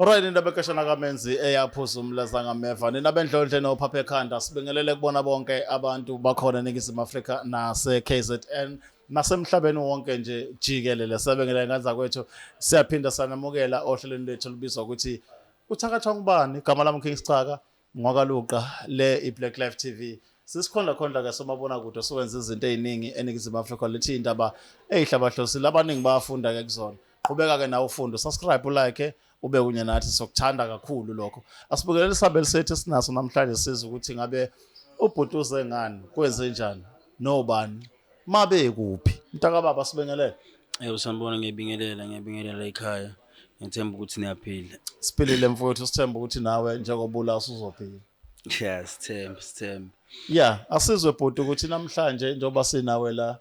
Alright, indaba ekeshana kaMenzi eyaphuza umlaza ngameva. Nina bendlondle nophapha ekhanda, sibingelele kubona bonke abantu bakhona eNingizimu Afrika nase KZN nasemhlabeni wonke nje jikelele. Siyabingelela ngane zakwethu, siyaphinda sanamukela ohlelweni lwethu olubizwa ukuthi Uthakathwa Ngubani. Igama lami King Sicaka ngwakaLuqa, le i-Black Life TV. Sisikhondla khondla ke somabonakude sowenza izinto ey'ningi eNingizimu Afrika, lethi iy'ndaba ey'hlabahlosile, abaningi bayafunda ke kuzona. Qhubeka ke nawe ufunde, subscribe, ulike, ube kunye nathi, sokuthanda kakhulu lokho. Asibukelele isabelo sethu esinaso namhlanje, sizwe ukuthi ngabe ubhuti uze ngani, kwenze njani, nobani, mabe kuphi. Mntakababa, sibingelele. Yebo, sanibona, ngiyabingelela, ngiyabingelela ekhaya. Ngithemba ukuthi niyaphila. Siphilile mfowethu, sithemba ukuthi nawe njengoba ula usuzophila. Yeah, sithemba, sithemba. Yeah, asizwe bhuti ukuthi namhlanje njengoba sinawe la,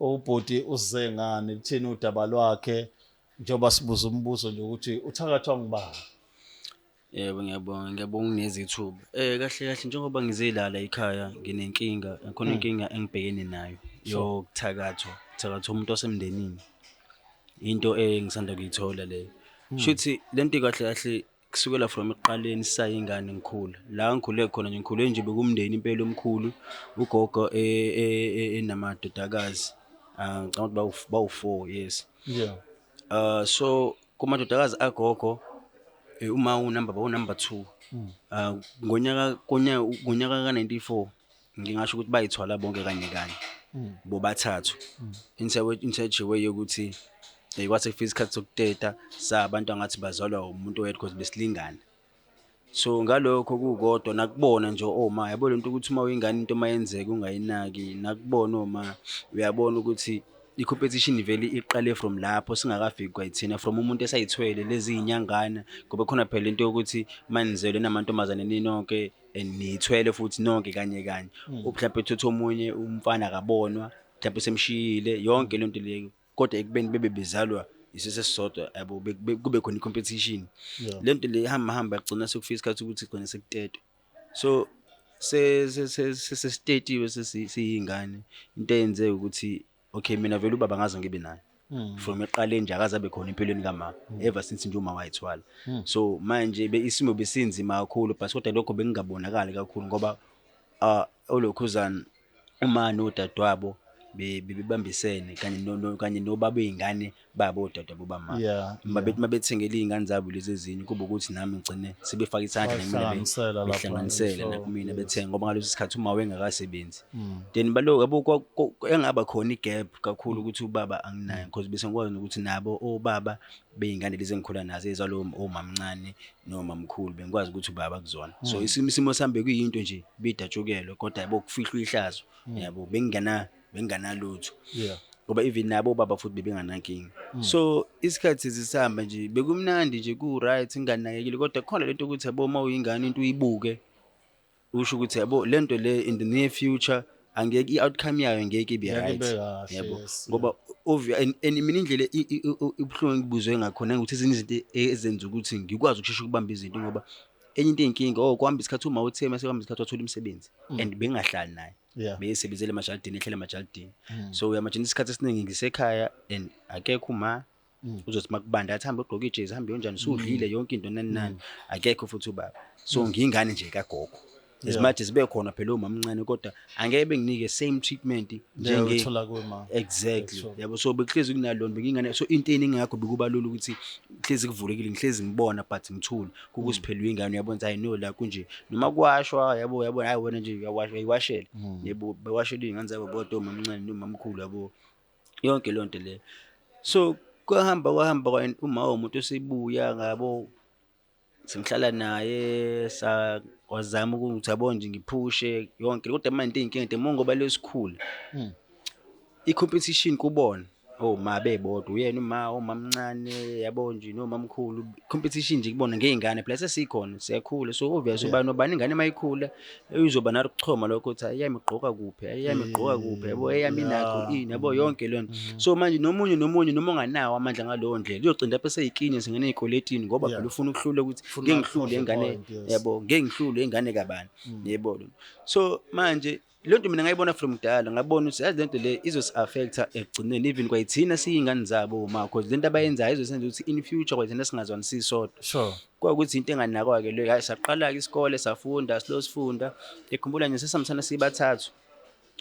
ubhuti uze ngani, kuthini udaba lwakhe, njengoba sibuza umbuzo nje ukuthi uthakathwa ngubani. Yebo, ngiyabonga, ngiyabonga ukuneza ithuba. Kahle kahle njengoba ngizelala ekhaya nginenkinga, khona inkinga engibhekene nayo yokuthakathwa, kuthakathwa umuntu wasemndenini. Into engisanda kuyithola leyo. Shuthi lento kahle kahle kusukela from ekuqaleni sisayingane ngikhula. La ngikhule khona nje, ngikhule nje bekumndeni impela omkhulu, ugogo enamadodakazi. Ah, ngicabanga ukuthi bawu-four, yes. So kumadodakazi agogo, uma unumber bawu-number 2. Ngonyaka konyaka ngonyaka ka-94 ngingasho ukuthi bayithwala bonke kanye kanye. Bobathathu. In such a way yokuthi kwase kufika isikhathi sokuteta sabantu angathi bazalwa umuntu oyedwa because besilingana. So ngalokho kukodwa nakubona nje oma, yabo lento ukuthi uma uyingane into mayenzeka ungayinaki, nakubona oma uyabona ukuthi i-competition vele iqale from lapho singakafiki kwayithina, from umuntu esayithwele lezi inyangana, ngoba khona phela into yokuthi manizelwe namantombazane ninonke and niyithwele futhi nonke kanye kanye, mhlawumbe uthothe omunye umfana akabonwa, mhlawumbe semshiyile yonke lento leyo, kodwa ekubeni bebe bezalwa isese sisodwa, yabo, kube khona i-competition. Lento le ihamba hamba yagcina sekufika isikhathi ukuthi igcine sekutetwa. So sesitetiwe sesiyingane. Into eyenzeka ukuthi okay, mina vele ubaba ngaze ngibe naye from eqaleni nje, akaze abe khona empilweni kama ever since nje uma wayithwala. So manje isimo besinzima kakhulu, but kodwa lokho bekungabonakali kakhulu ngoba olokhuzana uma nodadewabo bebambisene kanye kanye nobaba bey'ngane babo odadewabo bama. Uma mabethengela iy'ngane zabo lezi ezinye, kube ukuthi nami ngigcine sebefaka isandla nakimina, Bahlanganisela lapha, behlanganisela nakumina bethenga, ngoba ngaleso sikhathi uma wengakasebenzi. Then balo yabo engaba khona i-gap kakhulu ukuthi ubaba anginaye, because bese ngikwazi nokuthi nabo obaba bey'ngane lezi engikhula nazo ezalwa omamncane nomamkhulu, bengikwazi ukuthi ubaba kuzona. So isimo sami bekuyinto nje bidatshukelwe, kodwa yabo kufihlwa ihlazo, yabo, benginganalutho. Ngoba even nabo obaba futhi bebenganankinga. So isikhathi sisihamba nje bekumnandi nje, ku-right, nginganakekile, kodwa khona lento ukuthi yabo uma uyingane into uyibuke usho ukuthi yabo lento le in the near future angeke i-outcome yayo ngeke ibe Ngeke right. ibe kahle, Yabo. yes, Ngoba and mina indlela ibuhlungu engibuzwe ngakhona ukuthi ezinye izinto ezenza ukuthi ngikwazi ukushesha ukubamba izinto, ngoba enye into eyinkinga, oh, kuhamba isikhathi uma uthe mase kuhamba isikhathi wathola umsebenzi and bengahlali naye. Beyisebenzele emajalidini, ehlele emajalidini. So uyamajina isikhathi esiningi ngisekhaya and akekho uma uzothi makubanda athi hambe ugqoke ijezi, hambe yonjani, usudlile yonke into nani nani, akekho futhi ubaba. So ngiyingane nje kagogo. As much as bekhona phela omamncane, kodwa angeke benginike same treatment Leyo njenge uthola kuma. Exactly. Sure. Yabo, so bekuhlezi kunalona bengingane, so into eningi ngakho bekuba lula ukuthi hlezi kuvulekile, ngihlezi ngibona but ngithula kukuthi phela uyingane uyabona ukuthi hayi no la kunje, noma kwashwa yabo, yabo hayi wena nje uyawasha, uyayiwashela, yebo, bewashela iy'ngane zabo bodwa omamncane nomamkhulu, yabo, yonke leyo nto leyo. So kwahamba kwahamba uma umuntu osebuya ngabo sengihlala naye, wazama ukuthi yabo nje ngiphushe yonke, kodwa manje into eyinkinga nje ngoba lesikhula i-competition kubona oma bebodwa, uyena uma omamncane yabo nje nomamkhulu, competition nje kubona ngey'ngane phela sesikhona siyakhula. So obvious ubani nobani ingane mayikhula izoba nalokuchoma lokho ukuthi eyami igqoka kuphi, eyami igqoka kuphi, yabo, eyami inakho ini, yabo, yonke leyo nto. So manje nomunye nomunye noma onganawo amandla ngaleyo ndlela uyogcina lapho eseyikinye singene ey'kweletini, ngoba phela ufuna ukuhlula ukuthi Ufuna ngeke ngihlule prove a ingane, point, yes. yabo, ngeke ngihlule ingane kabani, yebo. So manje Le nto mina ngayibona from kudala, ngabona ukuthi yazi lento le izosi-affecta ekugcineni, even kwayithina siyingane zabo ma, cause lento abayenzayo izosenza ukuthi in future kwayithina singazwani sisodwa. Kwawukuthi into enganakwa-ke leyo. Hhayi, saqala-ke isikole, safunda, silo sifunda. Ngikhumbula nje sesihambisana sibathathu,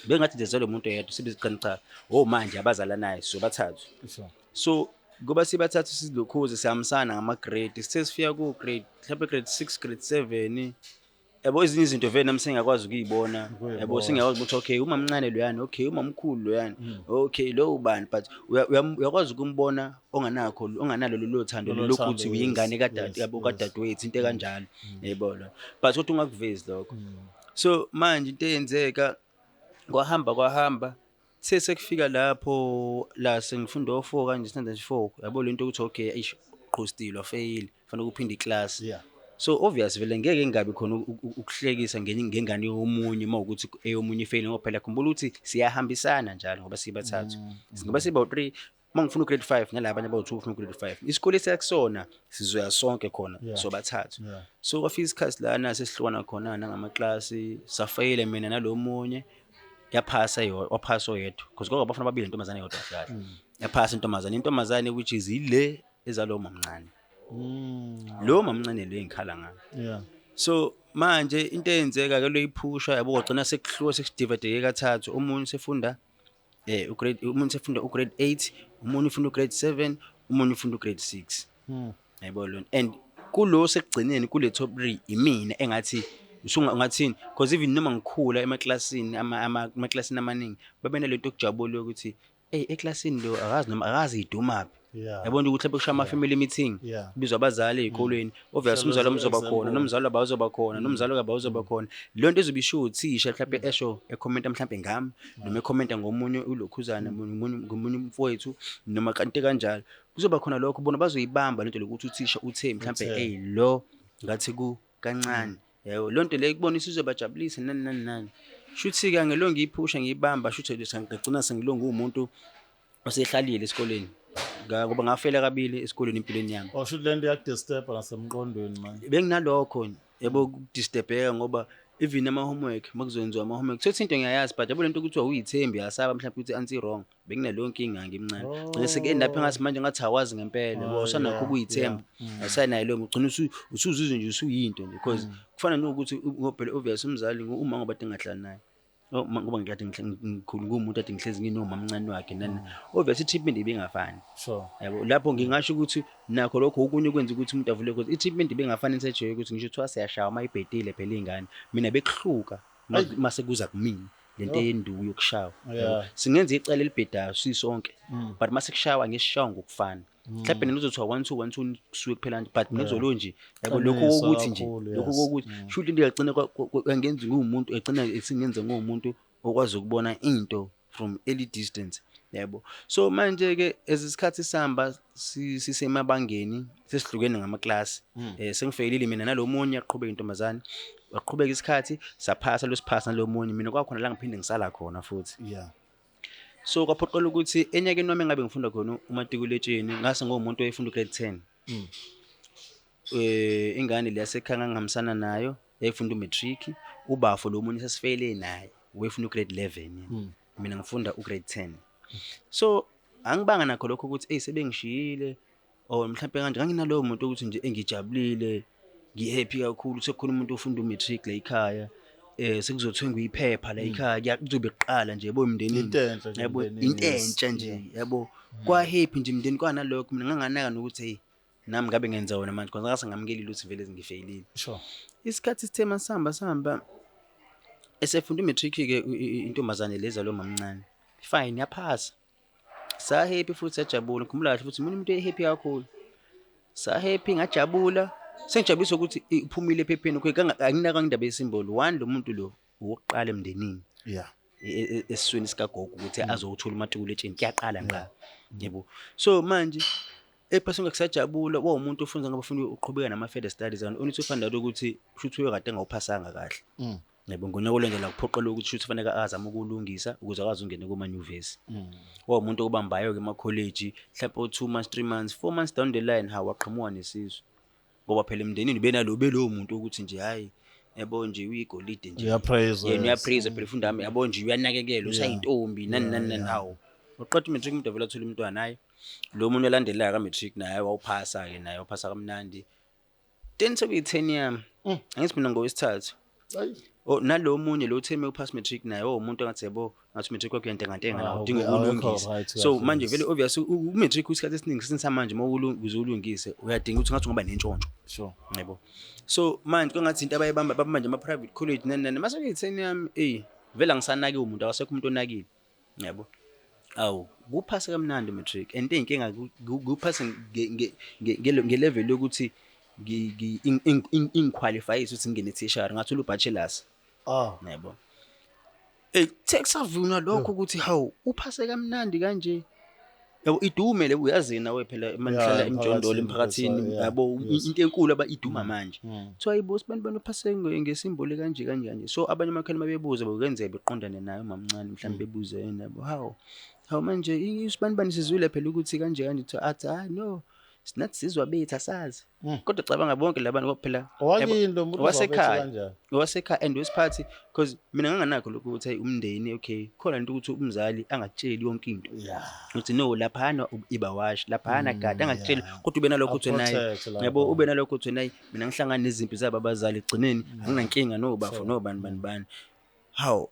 bengathi nje zelwe umuntu oyedwa, sibe cha, oh manje abazalanayo sobathathu. So ngoba sibathathu sizilokhuze sihambisana ngama-grade, sithe sifika ku-grade mhlawumbe grade 6, grade 7, yabo, ezinye izinto vele nami sengiyakwazi ukuyibona, yabo, sengiyakwazi ukuthi okay, uma mncane loyana, okay, uma mkhulu loyana, okay, lo ubani, but uyakwazi ukumbona onganakho, onganalo lolo thando Lolo lokuthi thando, uyingane yes, kadade, yabo, kadadewethu, into ekanjalo, yebo lo, but kodwa ungakuvezi lokho. So manje into eyenzeka, kwahamba kwahamba, sekufika lapho la sengifunda o4 kanje, standard 4, yabo, lento ukuthi okay, eish, qhostile, wafeyile, fanele uphinde iclass. So obvious vele ngeke ngingabi khona ukuhlekisa ngengane yomunye uma ukuthi eyomunye ifeyile, ngoba phela khumbula ukuthi siyahambisana njalo ngoba sibathathu, ngoba siba u3, uma ngifuna ugrade 5 nalabanye abawu2 ufuna ugrade 5, isikole siyakusona, sizoya sonke khona, sobathathu. So kwafika isikhathi lana sesihlukana khona nangamaklasi, safeyile mina nalomunye, yaphasa yo, waphasa oyedwa, because kwaba abafana ababili, intombazane eyodwa kahle. Yaphasa intombazane, which is ile ezalo mamncane, lo mamncane lo engikhala ngayo. So manje into eyenzeka ke, loyiphusha, yabo, kwagcina sekuhluka, sekudivideke kathathu, omunye sefunda ugrade, omunye sefunda ugrade 8, omunye ufunda ugrade 7, omunye ufunda ugrade 6. Yabo lo, and kulo sekugcineni kule top 3 imina engathi ungathini, because even noma ngikhula emaklasini, emaklasini amaningi babenalento yokujabula ukuthi hey, eklasini lo akazi noma akazi idumaphi. Yabona ukuthi lapho kushaya ama-family meeting, kubizwa abazali ey'kolweni, obvious Hlelo umzali wami uzoba khona, example. Nomzali wabo uzoba khona, nomzali kaba uzoba khona. Leyo nto izobe ishiwo uthisha, mhlawumbe esho ekhomenta mhlawumbe ngami, noma ekhomenta ngomunye ulokhuzana, ngomunye umfowethu, noma kanti kanjalo. Kuzoba khona lokho, bona bazoyibamba lento lokuthi uthisha uthe mhlawumbe Uthe. Hey, lo ngathi ku kancane. Yebo, leyo nto leyo kubona isizobajabulisa, nani nani nani. Shuthi-ke ngelo ngiyiphusha ngiyibamba, shuthi ngagcina sengilonga umuntu osehlalile esikoleni. Ngoba ngafela kabili esikoleni empilweni yami. Oh, shuthi lento iyakudisturb nasemqondweni manje. Benginalokho, yabo, ukudisturbeka, ngoba even ama-homework, makuzoyenziwa ama-homework, thothi into ngiyayazi, but yabo lento kuthiwa uyithembi, uyasaba mhlawumbe ukuthi ansi wrong. Benginaleyo nkinga ngimncane. Gcine seke-end up engathi manje ngathi awazi ngempela, yabo, awusanakho ukuyithemba. Awusanayo leyo, ugcina usuzizwa nje usuyinto nje, because kufana nokuthi ngoba phela obvious umzali uma ngoba kade ngingahlali naye. Oh, ngoba ngikade ngikhulu ngumuntu ade ngihlezi nginomamncane wakhe nani. Obvious i-treatment ibingafani. Yabo, lapho ngingasho ukuthi nakho lokho okunye kwenza ukuthi umuntu avule, because i-treatment ibingafani insejwe ukuthi ngisho kuthiwa siyashawa uma ibhedile phela ingane. Mina bekuhluka mase kuza kumina lento yenduku yokushawa. Yabo, singenza icala elibhedayo sisonke, but mase kushawa ngesishawa ngokufana. Mhlawumbe nina uzothiwa 1 2 1 2 kusuke kuphela nje, but mina ngizolo nje, yabo, lokho Qiniso kokuthi nje kakhulu, lokho kokuthi shuthi into yagcina yangenza nguwumuntu, egcina isingenza nguwumuntu okwazi ukubona into from early distance, yabo. So manje ke as isikhathi sihamba, sisemabangeni, sesihlukene ngamaklasi, sengifeyilile mina nalomunye, aqhubeka intombazane, waqhubeka isikhathi, saphasa lo, siphasa nalomunye, mina kwakhona la ngiphinde ngisala khona futhi. So kwaphoqela ukuthi enyakeni wami engabe ngifunda khona umatikuletsheni, ngase nguwumuntu oyefunda ugrade 10. Ingane le yasekhaya ngangihambisana nayo yayifunda umatric, ubafo lo munye sesifeyile naye wayefunda ugrade 11 yena. Mina ngifunda ugrade 10. So angibanga nakho lokho ukuthi hey, sebengishiyile or mhlawumbe kanje, nganginalowo muntu ukuthi nje engijabulile, ngihappy kakhulu, sekukhona umuntu ofunda umatric la ekhaya, sekuzothengwa iphepha la ekhaya, kuzobe kuqala nje, yabo, emndenini. Into enhle nje yabo, emndenini, into yes. entsha nje, yabo, kwa happy nje emndeni kwanalokho. Mina nganganaka nokuthi hey, nami ngabe ngenza wona manje, because ngase ngamukelile ukuthi vele ngifeyilile. Isikhathi sithe masihamba sihamba, esefunda imatric ke intombazane leza lo mamncane, fine, yaphasa, sa happy futhi sajabula. Ngikhumbula kahle futhi mina umuntu oyi-happy kakhulu, sa happy, ngajabula, sengijabulisa ukuthi iphumile ephepheni. Okay, anginaka indaba yesimbolo one, lo muntu lo owokuqala emndenini esiswini sikagogo ukuthi azowuthola umatikuletsheni, kuyaqala ngqa, yebo. So manje ephasini kusajabula, wawumuntu ofunda ngoba ufuna uqhubeka nama-further studies, and only to find out ukuthi shuthi uye kade engawuphasanga kahle, yebo, ngonyaka olandela kuphoqela ukuthi shuthi kufanele azame ukulungisa ukuze akwazi ukungena kumanyuvesi. Wawumuntu okubambayo-ke emakholeji, mhlawumbe o-2 months, 3 months, 4 months down the line, hawu, waqhamuka nesisu, ngoba phela emndenini benalo belowo muntu ukuthi nje hhayi, Yabo nje uyigolide nje. Uyapraise. Yena uyapraise phela, ufunda yabo nje, uyanakekelwa, usayintombi, nani nani nani. Hawu, uqeda umatric, umuntu avela athola umntwana. Hayi, lo muntu olandelayo ka-matric naye wawuphasa-ke, naye waphasa kamnandi. Then sekuyi-10 yami, angithi mina ngowesithathu. Ayi. Oh, nalo munye lo uthe uphasa matric naye umuntu engathi yabo ngathi matric wakhe uyantengantenga nawo, udinga awekho ukulungisa. Right So kahle, manje yes. vele obvious umatric isikhathi esiningi sinsamanje uma ukuze ulungise uyadinga ukuthi ngathi ungaba nentshontsho. Yebo, so manje kwangathi into abayibamba bamba nje ama-private college nani nani. Mase kuyi-10 yami, eyi vele angisanaki umuntu, akasekho umuntu onakile, yabo. Awu, kuphase kamnandi matric and iy'nkinga kuphase nge-level yokuthi ingiqualifyise ukuthi ngingene e-tertiary, ngathola u-bachelors. Yebo, kuthe kusavunywa lokho ukuthi hawu, uphase kamnandi kanje, yabo, idume le, uyazi nawe phela manihlala emjondolo emphakathini, emphakathini, yabo, into enkulu aba iduma manje. Kuthiwa hayibo, sibani bani uphase ngesimboli kanje kanje kanje. So abanye amakhelwane babebuza, bekuyenzeka beqondane naye umamncane mhlawumbe, bebuze yena, yabo, hawu hawu, manje usibani bani sizwile phela ukuthi kanje kanje. Kuthiwa athi hayi, no, sinathi sizwa bethu, asazi. Kodwa cabanga bonke labantu ngoba phela Owakini lo muntu uzwa bethu owasekhaya. Kanjani? Owasekhaya and wesiphathi, because mina nganganakho lokho ukuthi hey, umndeni, okay, khona into ukuthi umzali angakutsheli yonke into uthi no, laphana ibawashi, laphana gada, angakutsheli, kodwa ube nalokho uthi naye A-protect lapho. Yabo, ube nalokho uthi naye mina ngihlangana nezimpi zabo abazali, egcineni anginankinga nobafo nobani bani bani. Hawu,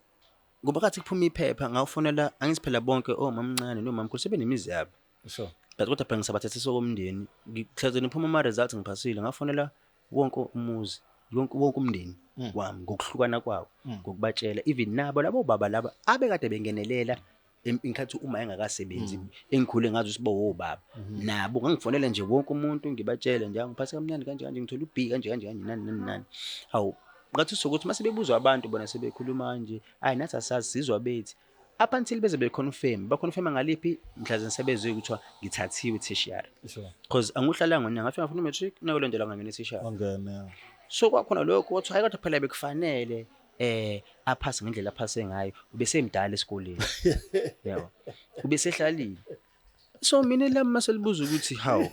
ngoba kathi kuphuma iphepha ngawufonela, angithi phela bonke omamncane nomamkhulu sebenemizi yabo, but kodwa phela ngisabathathisa komndeni. Ngihleze niphuma ama-results, ngiphasile, ngafonela wonke umuzi, yonke wonke umndeni wami ngokuhlukana kwawo, ngokubatshela, even nabo labo baba laba abekade bengenelela inkathi uma engakasebenzi, engikhule ngazi ukuthi bowobaba, nabo ngangifonela nje wonke umuntu, ngibatshele nje ngiphathe kamnandi kanje kanje, ngithola u-B kanje kanje kanje, nani nani nani. Hawu, ngathi sokuthi mase bebuzwa abantu bona sebekhuluma kanje, hayi, nathi asazi, sizwa bethi, up until beze beconfirm, baconfirm ngaliphi mhlazane sebezwe kuthiwa ngithathiwe tertiary, because anguhlalanga ngonyaka, ngafika ngafuna umatric, nayo le nto la, ngangena tertiary. Wangena, yeah. So kwakhona lokho wathi hayi, kodwa phela bekufanele aphase ngendlela aphase ngayo, ubesemdala esikoleni, yabo, ubesehlalile. So mina lami maselibuza ukuthi hawu,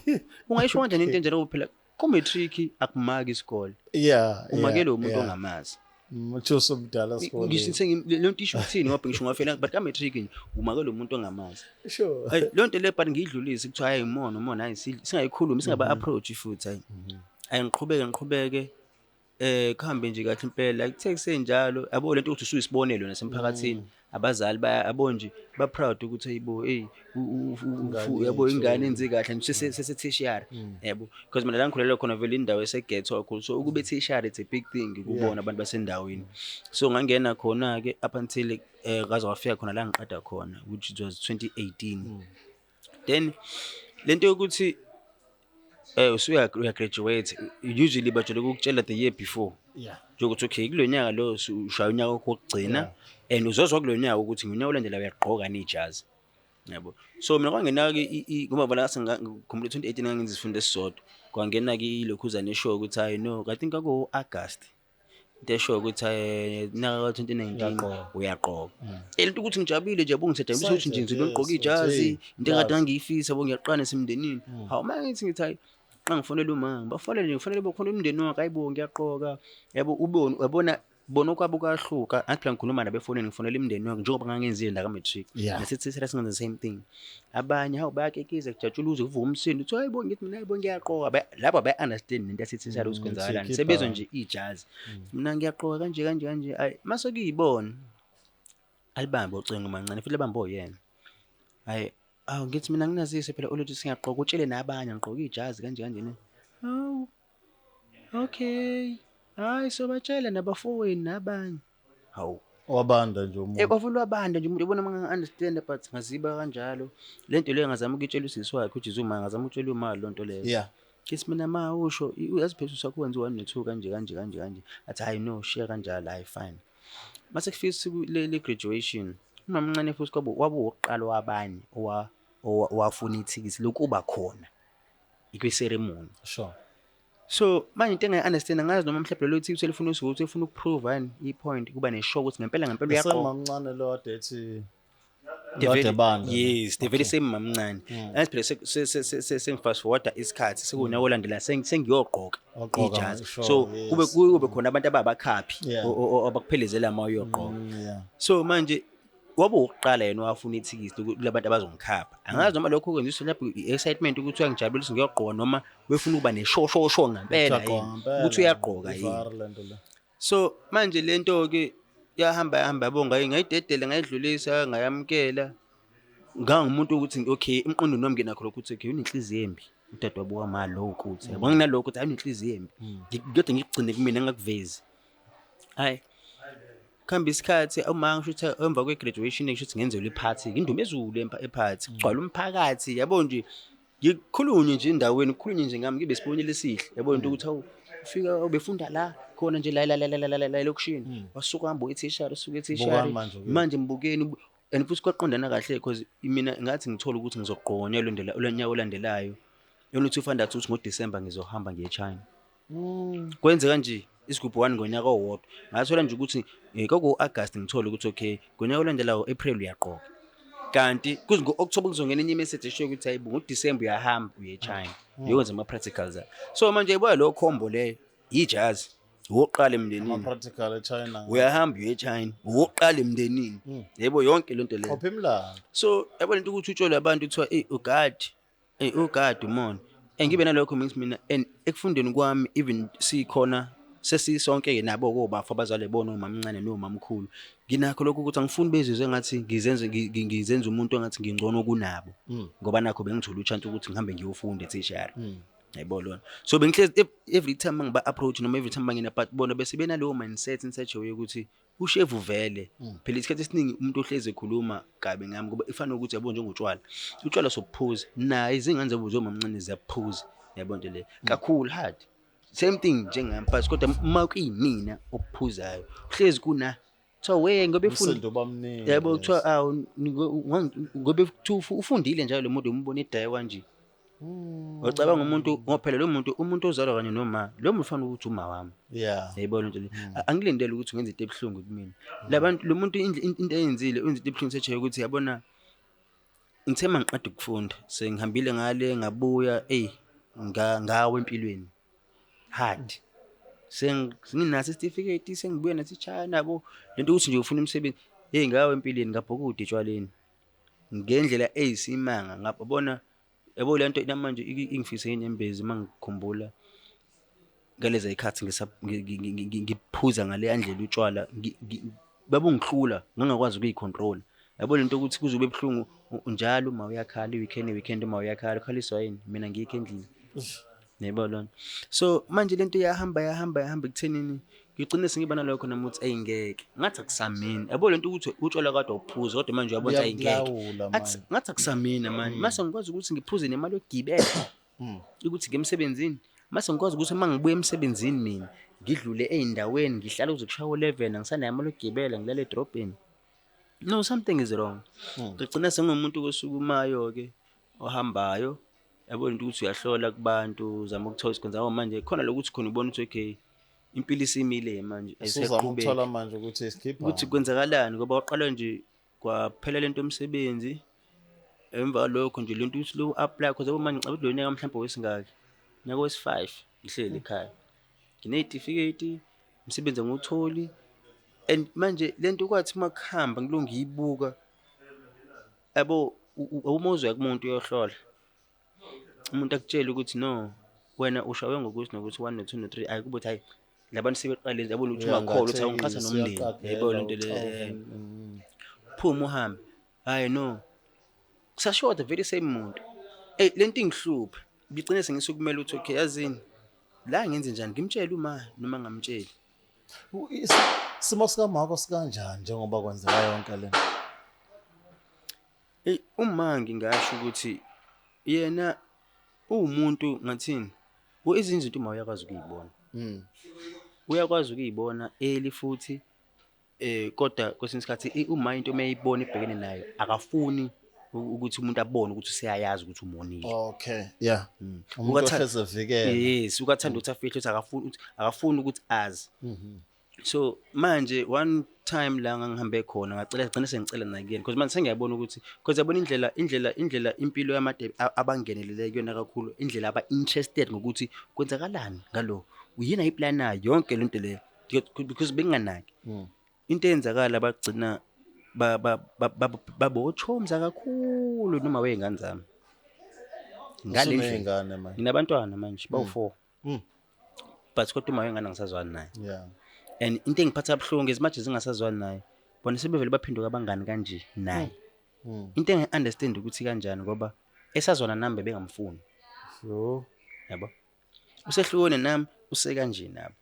ungayisho kanjani into enjalo, phela ku-matric akumaki isikole, umakele umuntu ongamazi. Uthi umdala Ngisho esikoleni. le nto isho ukuthini, ngoba ngisho ungafela, but ka-matric nje umakele umuntu ongamazi. Hayi, leyo nto le, but ngiyidlulise, kuthiwa hayi, umona umona, hayi, singayikhulumi, singaba approach futhi. Hayi hayi, ngiqhubeke ngiqhubeke, kuhambe nje kahle impela. Kuthe kusenjalo, yabo, lento ukuthi usuyisibonelo nasemphakathini, abazali baya, yabo nje, ba proud ukuthi hayibo, hey, Ingane yabo, yethu. Ingane enze kahle nje sese tertiary, yabo, because mina la ngikhulela khona vele indawo eseghetto kakhulu, so ukube tertiary it's a big thing kubona abantu basendaweni. So ngangena khona ke up until ngaze wafika khona la ngiqeda khona, which it was 2018. Then lento yokuthi usuya uya graduate, usually bajwayele ukukutshela the year before, njengokuthi okay, kulo nyaka lo ushaya unyaka wakho wokugcina, and uzozwa kulo nyaka ukuthi ngonyaka olandelayo uyagqoka nejazi, yabo. So mina kwangena-ke ngoba bona ngase ngikhumbula 2018 ngangenza isifundo esisodwa, kwangena-ke ilokhuzane eshoyo ukuthi hayi no, I think kwakuwu-August, into eshoyo ukuthi nyaka ka-2019 Uyagqoka. Uyagqoka. Lento ukuthi ngijabulile nje, yabo, ngisajabulisa ukuthi nje ngizobe ngigqoke Excited, ijazi, yes, into engade yazi. ngangiyifisa, yabo, ngiyaqala nasemndenini. Hawu, uma ngithi hayi, xa ngifonela uma, ngibafonele nje, ngifonele bokhona umndeni wonke, hayibo, ngiyagqoka, yabo, ubone, uyabona bona okwabo kuyahluka. Angithi phela ngikhuluma nabo efonini, ngifonela imindeni yonke njengoba ngangenzile naka-matric, nasithi singenza the same thing. Abanye hawu, bayakekiza, kujatshulwa uze kuvuke umsindo, uthi hayibo, ngithi mina hayibo, ngiyagqoka. Labo abayi-understand nento yasethi ukuthi kwenzakalani, Uthi sebezwa khipha. nje ijazi, mina ngiyagqoka kanje kanje kanje. Ayi, mase kuyibona alibambe ucingo mancane futhi libambe oyena. Hayi, awu, ngithi mina nginazise phela already singiyagqoka, utshele nabanye ngigqoke ijazi kanje kanje ne. Hawu, okay, hayi, sobatshela nabafowenu nabanye. Hawu. Wabanda nje umuntu. Kwavula wabanda nje umuntu, yabona, uma understand, but ngaziba kanjalo. Lento leyo ngazama ukuyitshela usisi wakhe, which is uma ngazama ukutshela uma lonto leyo. Ngithi mina ma usho uyazi phela usakho wenza u-1 no-2 kanje kanje kanje kanje. Athi hayi no, shiya kanjalo, hayi fine. Mase kufika usuku le graduation, umama omncane futhi kwabo wabo wokuqala wabanye owafuna ithikithi lokuba khona ikwi-ceremony. So manje into engayi-understand, angazi noma mhlawumbe lelo thikithi elifuna ukuthi ufuna ukuprove yani i-point, kuba ne-show ukuthi ngempela ngempela uyaqoka. Usemamncane lo ade ethi Kade banda. Yes, the very same mamncane. Angithi phela sengifast forward isikhathi, sekunyaka olandela sengiyogqoka Wagqoka, ijazi. Sure, So kube kube khona abantu ababakhaphi abakuphelezela uma uyogqoka. So manje wabe wokuqala yena wafuna ithikithi kulabantu abazongikhapha. Angazi noma lokho kwenziswa lapho i-excitement ukuthi uyangijabulisa ngiyogqoka, noma befuna ukuba neshoshosho ngempela Uyagqoka yini, ngempela. ukuthi uyagqoka yini. Ivar lento le. So manje lento ke yahamba yahamba, yabo, ngayidedela, ngayidlulisa, ngayamkela. Ngangumuntu ukuthi okay, emqondweni wami nginakho lokho ukuthi okay, unenhliziyo embi udadewabo wama lo, ukuthi yabo nginalokho ukuthi hayi, unenhliziyo embi. Kodwa ngikugcine kumina, ngingakuvezi. Hayi, kuhamba isikhathi, uma ngisho ukuthi emva kwe-graduation, ngisho ukuthi ngenzelwe iphathi, indumezulu ephathi, kugcwala umphakathi, yabo nje, ngikhulunywe nje endaweni, kukhulunywe nje ngami, ngibe isibonelo esihle, yabo, into ukuthi hawu, ufika ubefunda la khona nje la la la la la la la elokishini, wasuka hamba uyethishari, usuka ethishari. Bukani manje ukuya. Manje mbukeni and futhi kwaqondana kahle because mina ngathi ngithola ukuthi ngizogqoka unyaka olandelayo, yona uthi ufanda ukuthi ngoDecember ngizohamba ngiye eChina. Kwenzeka nje isigubhu 1 ngonyaka owodwa, ngathola nje ukuthi kwaku August, ngithola ukuthi okay, ngonyaka olandelayo April uyagqoka, kanti kuze ngo-October kuzongena enye imessage eshoyo ukuthi hayibo, ngoDecember uyahamba uye eChina uyokwenza ama-practicals akho. So manje yayibona leyo combo leyo, ijazi, owokuqala emndenini. Ama-practical eChina. Uyahamba uye eChina, owokuqala emndenini, yebo, yonke lento leyo. Qopha imilando. So yabo lento ukuthi utshole abantu kuthiwa ey ugadi, ey ugadi umona, and ngibe nalokho mina and ekufundeni kwami, even sikhona sesisonke-ke nabo kobafa abazali bona omamncane nomamkhulu, nginakho lokho ukuthi angifuni bezizwe engathi ngizenze ngizenza umuntu engathi ngingcono kunabo, ngoba nakho bengithola uchance ukuthi ngihambe ngiyofunda e-tertiary, yayibona lona. So bengihlezi every time mangiba approach noma every time bangena, but bona bese benaleyo mindset in such a way ukuthi ushevu vele phela isikhathi esiningi umuntu ohlezi ekhuluma kabi ngami, ngoba ifana nokuthi yabo njengotshwala, utshwala sobuphuza naye, izingane zabo zomamncane ziyaphuza, yabo, nto le kakhulu hard, same thing njengami, but kodwa uma kuyimina okuphuzayo kuhlezi kuna kuthiwa we ngoba efunda. Umsindo bamningi. Yabo, kuthiwa awu ngoba kuthiwa ufundile njalo lo muntu, umbona edaye kanje. Ucabanga umuntu ngoba phela lo muntu, umuntu ozalwa kanye noma lo muntu ufana ukuthi uma wami. Yayibona into le. Angilindele ukuthi ungenza into ebuhlungu kumina. Labantu, lo muntu into ayenzile, wenza into ebuhlungu seje ukuthi yabona ngithe mangiqeda ukufunda, sengihambile ngale ngabuya, ey, ngawa empilweni. Hard. Senginaso isitifiketi, sengibuya nathi China, yabo, lento ukuthi nje ufuna umsebenzi. Hey, ngawa empilweni, ngabhukuda etshwaleni. Ngendlela eyisimanga ngabona, yabo, lento namanje ingifise inyembezi mangikhumbula ngaleza zikhathi ngiphuza ngale ndlela utshwala, babungihlula, ngangakwazi ukuyicontrol, yabo, lento ukuthi kuzobe ebuhlungu njalo uma uyakhala i-weekend, weekend uma uyakhala ukhaliswa yini, mina ngikho endlini, yebo lona. So manje lento iyahamba, yahamba, yahamba ekuthenini ngigcine sengiba nalokho nami ukuthi ayingeke, ngathi akusamini, yabo, lento ukuthi utshwala kade uphuza, kodwa manje uyabona ukuthi ayingeke. Buyakulawula Ngathi manje. ngathi akusamina manje, mase ngikwazi ukuthi ngiphuze nemali yokugibela ukuthi ngiye emsebenzini, mase ngikwazi ukuthi uma ngibuya emsebenzini mina ngidlule ey'ndaweni, ngihlale kuze kushaye u-11, angisanayo imali yokugibela, ngilale edrobheni. No, something is wrong. Ngigcina sengumuntu osukumayo-ke, ohambayo, yabo, into ukuthi uyahlola kubantu, uzama ukuthola isikhundla, ngoba manje khona lokuthi khona ubona ukuthi okay, impilo isimile manje. Usuzama Ayisaqhubeki. ukuthola manje ukuthi sikhipha. Ukuthi kwenzakalani, ngoba waqala nje kwaphela lento yomsebenzi, emva kwalokho nje lento ukuthi lo apply, cause yabo manje ngicabanga ukuthi lo nyaka mhlawumbe wesingaki, nyaka wesi-5 ngihleli ekhaya, nginey'tifiketi, umsebenzi angiwutholi. And manje lento kwathi uma kuhamba ngilokhu ngiyibuka, yabo, uma uzoya kumuntu uyohlola, umuntu akutshele ukuthi no, wena ushawe ngokuthi nokuthi, one no two no three, ayi kube ukuthi hayi, labantu sebeqalile, yabona, ukuthi ungakholwa ukuthi awungiqhatha nomndeni, yayibona lento le. Phuma uhambe, hayi no, kusashoda very same muntu. Ey, lento ingihluphe, ngigcine sengisukumela ukuthi okay, yazini la, ngenze njani, ngimtshele uma noma ngamtsheli? Isimo sikaMako sikanjani njengoba kwenzeka yonke le? Ey, uma ngingasho ukuthi yena uwumuntu ngathini, ezinye izinto uma uyakwazi ukuyibona, uyakwazi ukuyibona early futhi, kodwa kwesinye isikhathi uma into mayibona ibhekene nayo, akafuni ukuthi umuntu abone ukuthi useyayazi ukuthi umonile. Okay, yeah. Umuntu ohlezi evikela. Yes, ukathanda ukuthi afihle, ukuthi akafuni ukuthi azi. So manje one time la ngangihambe khona ngacela, gcina sengicela nakuyena because manje sengiyabona ukuthi, because yabona indlela impilo yamade abangenelele kuyona kakhulu, indlela aba-interested ngokuthi kwenzakalani ngalo, uyini ayiplanayo yonke lento leyo, because benginganaki. Into eyenzakala bagcina babochomza kakhulu noma wey'ngane zami. Ngale ndlela. Usuney'ngane manje? Nginabantwana manje bawu-4. But kodwa uma wengane angisazwani naye. And into engiphatha kabuhlungu, as much as ngingasazwani naye, bona sebevele baphenduka abangani kanje naye. Into engi-understand ukuthi kanjani, ngoba esazwana nami bebengamfuni. Yabo? Usehlukene nami, usekanje nabo.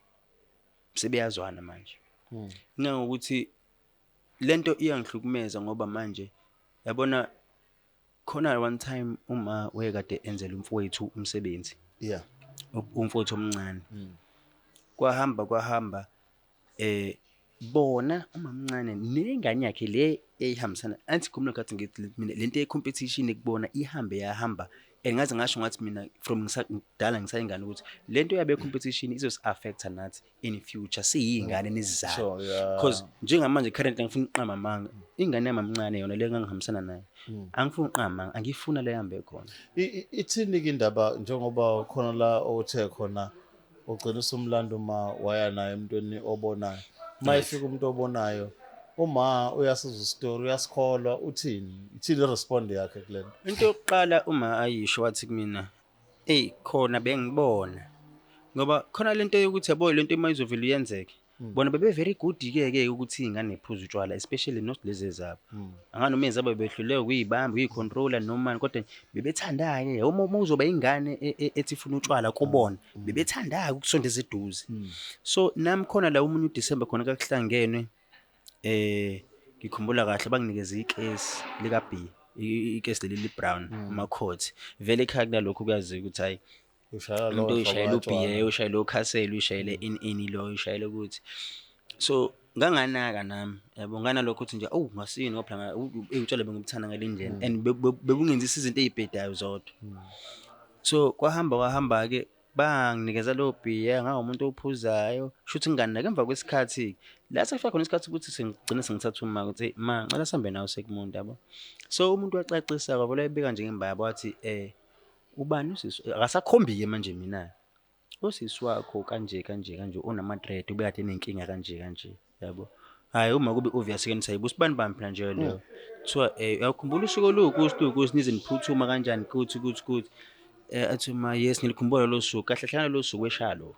Sebeyazwana manje. Ngangokuthi lento iyangihlukumeza ngoba manje yabona khona one time uma wayekade enzela umfowethu umsebenzi. Umfowethu omncane. Kwahamba bona umamncane nengane yakhe le eyihambisana, angithi khuluma ngathi ngithi mina lento ye competition ekubona ihambe yahamba, and ngaze ngasho ngathi mina from ngidala ngisayingane ukuthi lento yabe competition izos affecta nathi in future siyingane nezizayo. Because njengamanje currently ngifuna uqamba amanga, ingane yami amncane yona le engangihambisana nayo, angifuni uqamba amanga, angifuna le hambe khona. Ithini ke indaba njengoba khona la othe khona ugcina usumlando uma waya naye emntwini obonayo, uma efika umuntu obonayo uma uyasizwa isitori uyasikholwa, uthini, ithini i-respond yakhe kule nto? Into yokuqala uma ayisho wathi kumina, eyi khona bengibona ngoba khona lento yokuthi yabo lento uma izovela iyenzeke, bona bebe very good ke ke ukuthi iy'ngane iphuze utshwala, especially not lezi ezabo. Anganoma ezabo behluleka ukuyibamba, ukuyicontrola noma, kodwa bebethanda-ke uma uzoba ingane ethi ifuna utshwala kubona, bebethanda-ke ukusondeza eduze. So nami khona la omunye uDisemba khona kakuhlangenwe, ngikhumbula kahle banginikeza ikesi lika B, ikesi leli li-brown, amakhotsi. Vele ekhaya kunalokho kuyaziwa ukuthi hhayi, ushayela umuntu lowo uyishayela hlobo ubhiye, katshwala. ushayela ukhasela, uyishayele ini ini lo, uyishayele ukuthi. So nganganaka nami, yabo, nganalokho ukuthi nje, oh ngasini ngoba phela utshwala bengibuthanda ngale ndlela, and bebungenzisa izinto ey'bhedayo zodwa. So kwahamba kwahamba-ke banginikeza lowo bhiya, ngawumuntu ophuzayo, shuthi nginganaka. Emva kwesikhathi la sekufika khona isikhathi ukuthi sengigcina sengithatha uma ukuthi ma ngicela sihambe nawe sekumuntu, yabo. So umuntu wacacisa kwavele wayibeka nje ngembaba wathi ubani usisi, akasakhombi-ke manje mina, usisi wakho kanje kanje kanje unama-dread, ubekade enenkinga kanje kanje, yabo. Hhayi uma kube obvious ke nithi hayibo usibani bani phela nje leyo. Kuthiwa uyakhumbula usuku oluwukuthi luwukuthi nize niphuthuma kanjani kuthi kuthi kuthi. Athi ma yes ngilikhumbula lolo suku, kahle hlangana lolo suku weshaya lo.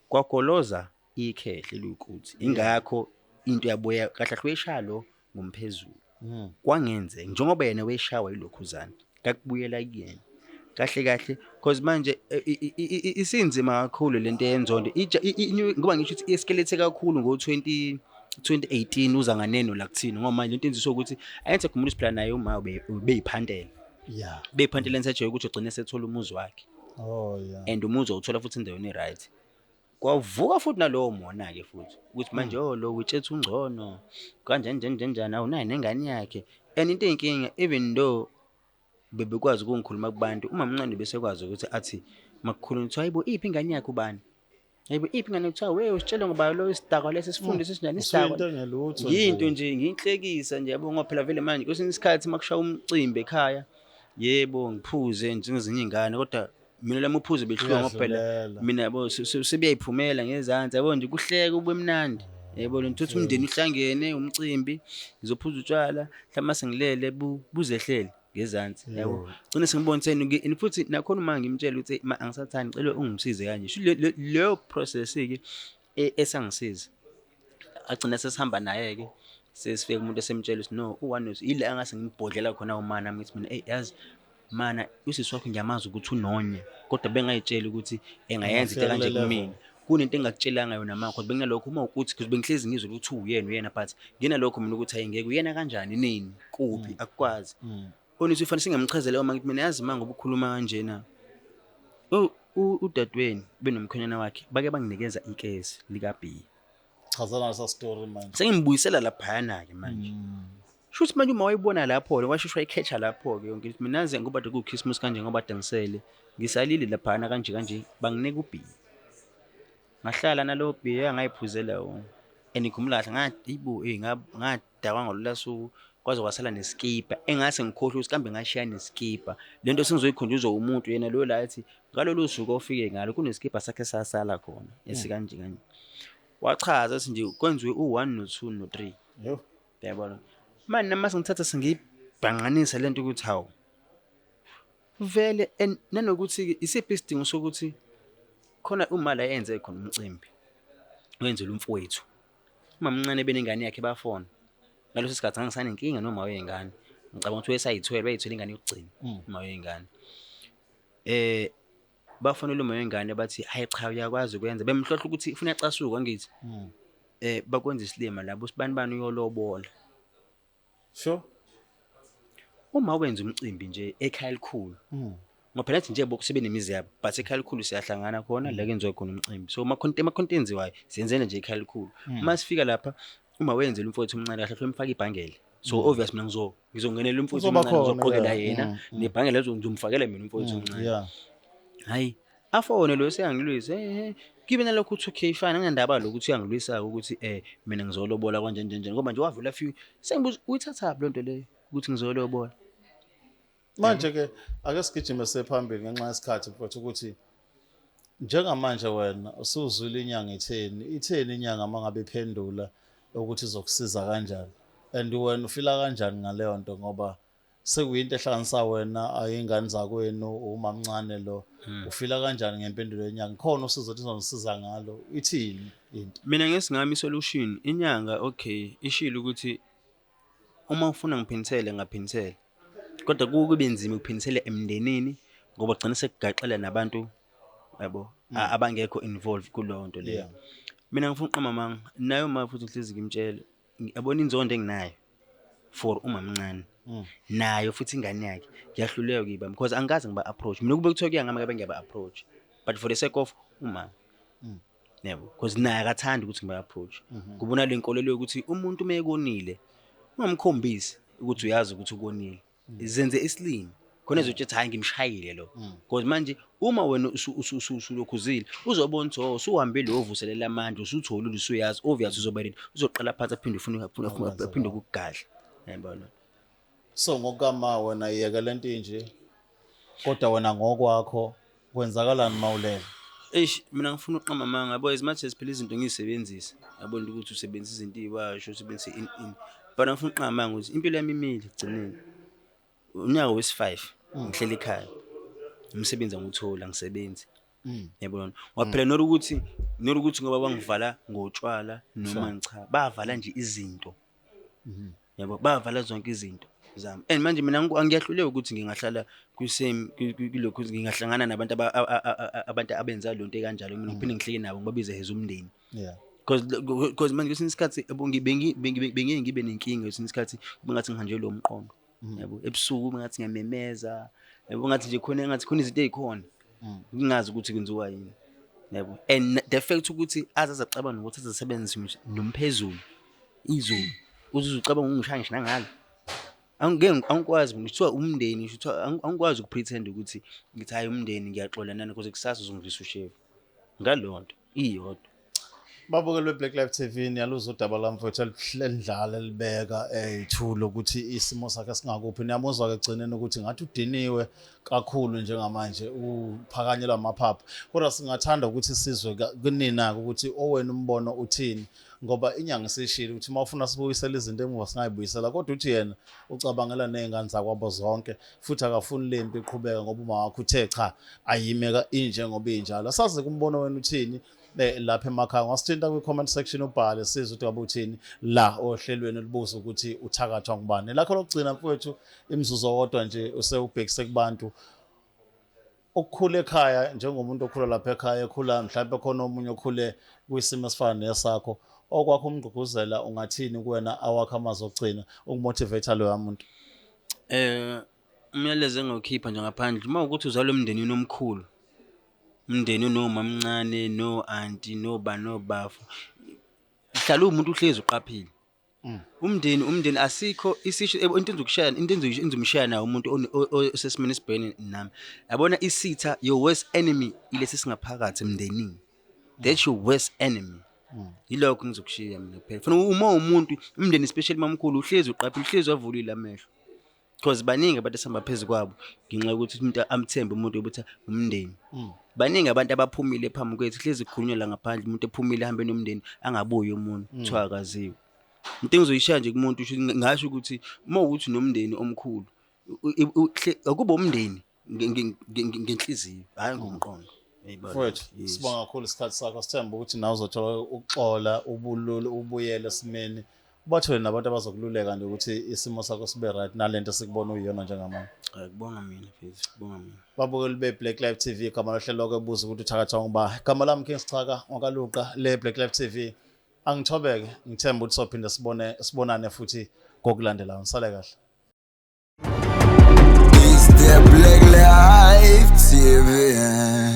Kwagoloza ikhehle lukuthi ingakho into yabuya kahle hle weshaya lo ngomphezulu. Kwangenzeka njengoba yena weshawa yilokhuzana, kakubuyela kuyena. Kahle kahle because manje isinzima kakhulu lento yenzondo. Ngoba ngisho ukuthi i-escalate kakhulu ngo 2018 uza nganeno la kuthina, ngoba manje lento enziswa ukuthi ayenze khumbula isiphila naye uma ubeyiphantela. Beyiphantela enseje ukuthi ugcine sethola umuzi wakhe. And umuzi uthola futhi endaweni e-right. Kwavuka futhi nalowo mona ke futhi ukuthi manje oh lo utshethu ungcono kanjani njani njani njani, awunayo nengane yakhe. And into eyinkinga, even though bebekwazi ukungikhuluma kubantu, uma mncane besekwazi ukuthi athi makukhulunywa kuthiwa hayibo iphi ingane yakhe ubani, hayibo iphi ingane, kuthiwa we usitshele ngoba lo isidakwa lesi sifundo sesinjani isidakwa. Usuyinto engelutho Yinto nje. nje ngiyinhlekisa nje yabo, ngoba phela vele manje kwesinye isikhathi makushaya umcimbi ekhaya, yebo ngiphuze njengezinye iy'ngane, kodwa mina lami uphuze behluka ngoba phela Uyadlulela. mina yabo sebeyayiphumela ngezansi yabo nje, kuhleke kube mnandi yabo, lento uthi umndeni uhlangene umcimbi, ngizophuza utshwala mhlawumbe mase ngilele buzehlele ngezansi yabo, gcine sengibona seni. And futhi nakhona uma ngimtshela ukuthi ma angisathandi ngicela ungisize kanje, sho leyo process ke esangisiza, agcina sesihamba naye ke, sesifika umuntu esemtshela ukuthi no u-one ile angase ngibhodlela khona umana, ngithi mina hey yazi mana usisi wakho ngiyamazi ukuthi unonya, kodwa bengayitsheli ukuthi engayenza into Engafika kanje kule level. kumina, kunento engakutshelanga yona mama, kodwa benginalokho uma ukuthi because bengihlezi ngizwe ukuthi uyena uyena, but nginalokho mina ukuthi ayingeke uyena kanjani nini kuphi akukwazi. Onithi ufanele singamchazela uma ngithi mina yazi mama ngoba ukhuluma kanjena, udadewenu benomkhwenyana wakhe bake banginikeza ikesi lika B. Chazana lesa story manje. Sengimbuyisela laphayana ke manje. Shuthi manje uma wayibona lapho ke washeshwa i-catch lapho ke yonke into. Mina nje ngoba ku Christmas kanje ngoba dangisele ngisalile laphana kanje kanje banginika uB. Ngahlala nalowo bhiya ngayiphuzela wona. And ngikhumbula kahle ngathi ibo ngadakwa ngalolu suku kwaze kwasala neskipa engase ngikhohlwe ukuthi kambe ngashiya neskipa. Le nto sengizoyikhunjuzwa umuntu yena lo la ethi ngalolu suku ofike ngalo kuneskipa sakhe sasala khona esikanje kanje. Wachaza ethi nje kwenziwe u-1 no-2 no-3. Yo. Yabona. Manje nami sengithatha sengiyibhanganisa lento ukuthi hawu. Vele and nanokuthi isiphi isidingo sokuthi khona uma la enze khona umcimbi. Wenzela umfowethu. Umamncane benengane yakhe bafona. Ngaleso sikhathi ngangisanenkinga noma weyengane. Ngicabanga ukuthi wayesayithwele, wayethwele ingane yokugcina uma weyengane. Bafonela uma wengane bathi hayi cha uyakwazi ukwenza, bemhlohla ukuthi ufuna acasuka angithi. Bakwenza isilima labo sibani bani uyolobola. Sure. Uma wenza umcimbi nje ekhaya elikhulu. Ngoba phela nathi nje bokusebe nemizi yabo, but ekhaya elikhulu siyahlangana khona la kwenziwa khona umcimbi. So makhonto enziwayo siyenzela nje ekhaya elikhulu. Uma sifika lapha uma wenzela umfowethu omncane kahle umfaka ibhangele. So obvious mina ngizongenela umfowethu Uzoba omncane khona, ngizoqokela yeah. yena nebhangele ngizomfakela mina umfowethu omncane. Hayi afone lo seyangilwisa kibe nalokho uthi okay fine anginandaba lokuthi uyangilwisa ukuthi mina ngizolobola kanje nje nje ngoba nje wavula few sengibuza uyithathaphi lonto leyo ukuthi ngizolobola. Manje ke ake sigijime sephambili ngenxa yesikhathi mfowethu ukuthi njengamanje wena usuzwile inyanga itheni inyanga mangabe iphendula ukuthi izokusiza kanjani and wena ufila kanjani ngaleyo nto ngoba sekuyinto ehlanganisa wena ayingane zakwenu umamncane lo ufila kanjani ngempendulo yenyanga khona usizo ukuthi izonisiza ngalo ithini into? Mina ngesingami solution inyanga okay ishilo ukuthi uma ufuna ngiphinisele ngaphinisela kodwa kube nzima ukuphinisela emndenini ngoba gcina sekugaxela nabantu yabo abangekho involved kuleyo nto leyo. Mina ngifuna uqamba manga nayo ma futhi ngihlezi ngimtshela yabona inzondo enginayo for umamncane nayo futhi ingane yakhe ngiyahluleka kuyibamba because angikaze ngiba approach mina kube kuthiwa kuyangami kabe ngiyaba approach but for the sake of uma yebo because naye akathandi ukuthi ngiba approach kubona le nkolelo yokuthi umuntu mekonile ungamkhombisi ukuthi uyazi ukuthi ukonile zenze isilima khona ezotshe hayi ngimshayile lo because manje uma wena usulokhuzile uzobona ukuthi oh usuhambile uyovuselela amandla usutholile usuyazi obvious uzoba ready uzoqala phansi aphinde ufune aphinde ukugadla yabona. So ngokama wena yeke lento nje kodwa wena ngokwakho kwenzakalani mawulele? Eish mina ngifuna uqamba manga yabo as much as phela izinto ngiyisebenzisa yabona ukuthi usebenzisa izinto ezibasho usebenzise in but ngifuna uqamba manga ukuthi impilo yami imile egcineni unyaka wesi5 ngihleli ekhaya umsebenzi anguthola ngisebenzi yabona waphela nokuthi ngoba bangivala ngotshwala noma cha bavala nje izinto yabo bavala zonke izinto zami and manje mina angiyahluleka ukuthi ngingahlala ku same kulokhu ngingahlangana nabantu abantu abenza lonto ekanjalo mina ngiphinde ngihleke nabo ngibabize as umndeni because manje kwesinye isikhathi bengiye ngibe nenkinga kwesinye isikhathi bengathi ngihanjelwe umqondo yabo ebusuku bengathi ngiyamemeza yabo ngathi nje khona ngathi khona izinto ezikhona ngingazi ukuthi kwenziwa yini yabo and the fact ukuthi azazacabanga ukuthi azasebenzisa nomphezulu izulu uzucabanga ungishaya ngisho nangalo angeke angikwazi mina kuthiwa umndeni kuthiwa angikwazi ukupretend ukuthi ngithi hayi umndeni ngiyaxola nani because kusasa uzongidlisa ushevu ngalonto iyodwa. Babukeli Black Life TV niyaluzwa udaba lamfowethu elidlala elibeka eyithulo ukuthi isimo sakhe singakuphi. Niyamuzwa ke egcineni ukuthi ngathi udiniwe kakhulu njengamanje uphakanyelwa amaphaphu. Kodwa singathanda ukuthi sizwe kunina ukuthi owena umbono uthini ngoba inyanga isishilo ukuthi uma ufuna sibuyisele izinto emuva singayibuyisela kodwa uthi yena ucabangela nezingane zakwabo zonke futhi akafuni lempi iqhubeka ngoba uma wakho uthe cha ayimeka inje ngoba injalo. Asazi kumbono wena uthini lapha emakhaya ngasithinta kwi comment section ubhale sizwe ukuthi ngabe uthini la ohlelweni olubuza ukuthi uthakathwa ngubani. Lakho lokugcina mfowethu imizuzu owodwa nje usewubhekise kubantu ukukhula ekhaya njengomuntu okhula lapha ekhaya ekhula mhlawumbe khona omunye okhule kwisimo esifana nesakho okwakho umgqugquzela ungathini kuwena awakho amazwi okugcina ukumotivate loya muntu? Umyalezo engokhipha nje ngaphandle uma ukuthi uzalwa emndenini omkhulu umndeni onomamncane no auntie noba nobafu hlala umuntu uhlezi uqaphile umndeni asikho isisho into enzokushaya into enzomshaya nawo umuntu osesimeni esibhekene nami yabona isitha your worst enemy ilesi singaphakathi emndenini. That's your worst enemy. Yilokho ngizokushiya mina kuphela. Funa uma umuntu umndeni, especially mamkhulu, uhlezi uqaphile, uhlezi wavulile amehlo, because baningi abantu esihamba phezu kwabo ngenxa yokuthi umuntu amthembe umuntu ukuthi umndeni. Baningi abantu abaphumile phambi kwethu, hlezi kukhulunywa la ngaphandle, umuntu ephumile ahambe nomndeni, angabuyi umuntu, kuthiwa akaziwe. Into engizoyishiya nje kumuntu, ngasho ukuthi uma ukuthi nomndeni omkhulu, akuba umndeni ngenhliziyo, hhayi ngomqondo. Yayibona? Mfowethu, Yes. sibonga kakhulu isikhathi sakho. Sithemba ukuthi nawe uzothola ukuxola, ubululu, ubuyele esimeni, ubathole nabantu abazokululeka nje ukuthi isimo sakho sibe right nalento esikubona uyiyona njengamanje. Hayi, kubonga mina mfethu, kubonga mina. Babukeli be-Black Life TV, igama lohlelo lokwebuza ukuthi uthakathwa nguba, igama lami King Sichaka wakaLuqa le Black Life TV. Angithobeke, ngithemba ukuthi sophinde sibone, sibonane futhi kokulandelayo. Nisale kahle. It's the Black Life TV.